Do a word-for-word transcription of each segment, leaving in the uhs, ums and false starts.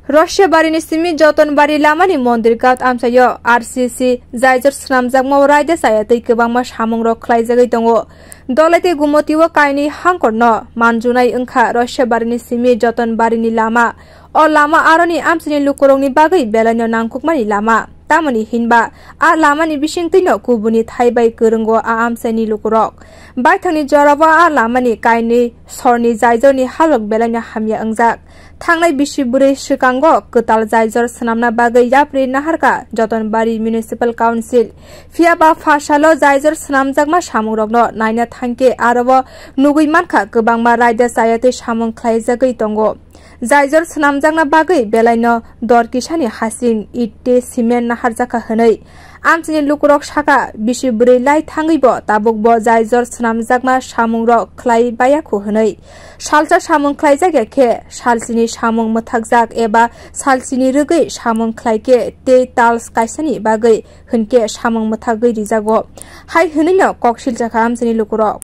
Roshabari ni simi Jotonbari lama ni Mondir Ghat amchaio R C C jaijor swnamjakma o raida chaya twi kwbangma samung rok khlaijagwi tongo. Dolaitei Gumoti o kainwi hangkor no manjunai wngkha Roshabari ni simi Jotonbari ni lama. O lama aroni amchaini lukurokni bagwi belaino nangkukmani lama. Tamoni hinba, a lamani bisingtwino kubuni thai bai kwrwngo a amchaini lukurok. Baithangni jorao a lamani kainwi sorni jaijorni halok belaino hamya wngjak. Thangnai bisi bwrwi swkango kwtal jaijor swnamna bagwi yapri naharkha Jotonbari Municipal Council. Phiya ba pha salo jaijor swnamjakma samungrokno naina thangkhe aro o nugwi mankha kwbangma raida chaya tei samung khlaijagwi tongo. Jaijor swnamjakna bagwi belaino dor kisani hasing, it tei cement naharjakha hwnwi. Amchini lukurok sakha, bisi bwrwi lai thangwibo tabukbo jaijor swnamjakma samungrok khlai bayakhu hwnwi. Salsa samung khlaijak ya khe, salsini samung mwthakjak eba salsini rwgwi samung khlai khe tei tals kaisani bagwi hwnkhe samung mwthagwi rijago. Hai hwnwino kok siljakha amchini lukurok.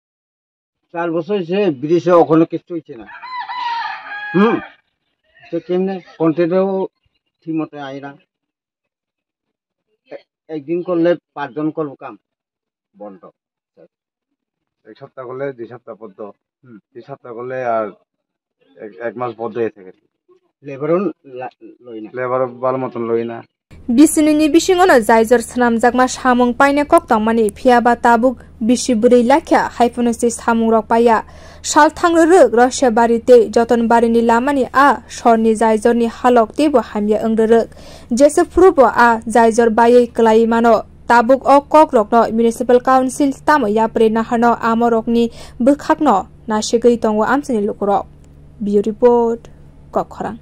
চার বছর হয়েছে, ব্রিজে ওখানে কিচ্ছু হচ্ছে না। হুম, তো কেমনে কন্ট্রাক্টরও ঠিক মতো আয় না। এ-, একদিন করলে পাঁচজন করবো কাম, বন্ধ। এক সপ্তাহ করলে দুই সপ্তাহ বন্ধ, হুম। দুই সপ্তাহ করলে আর এক, এক মাস বন্ধ হয়ে থাকে। লেবারও লা-, লই না। লেবার ভালো মতন লই না। Bisinini bisingono jaijor swnamjakma samung paina kok tongmani, phiya ba tabuk bisi bwrwi lakha hai phano se samungrok paiya. Sal thang rwrwk Roshabari tei Jotonbarini lamani a sorni jaijorni halok teibo hamya wng rwrwk. Jesa phuru bo a jaijor baiwi kwlaiwi mano. Tabuk o kokrokno Municipal Council tamo yapri naharno amorokni bwkhakno nasigwi tongo amchini lukurok. Bureau Report, Kokkhorang.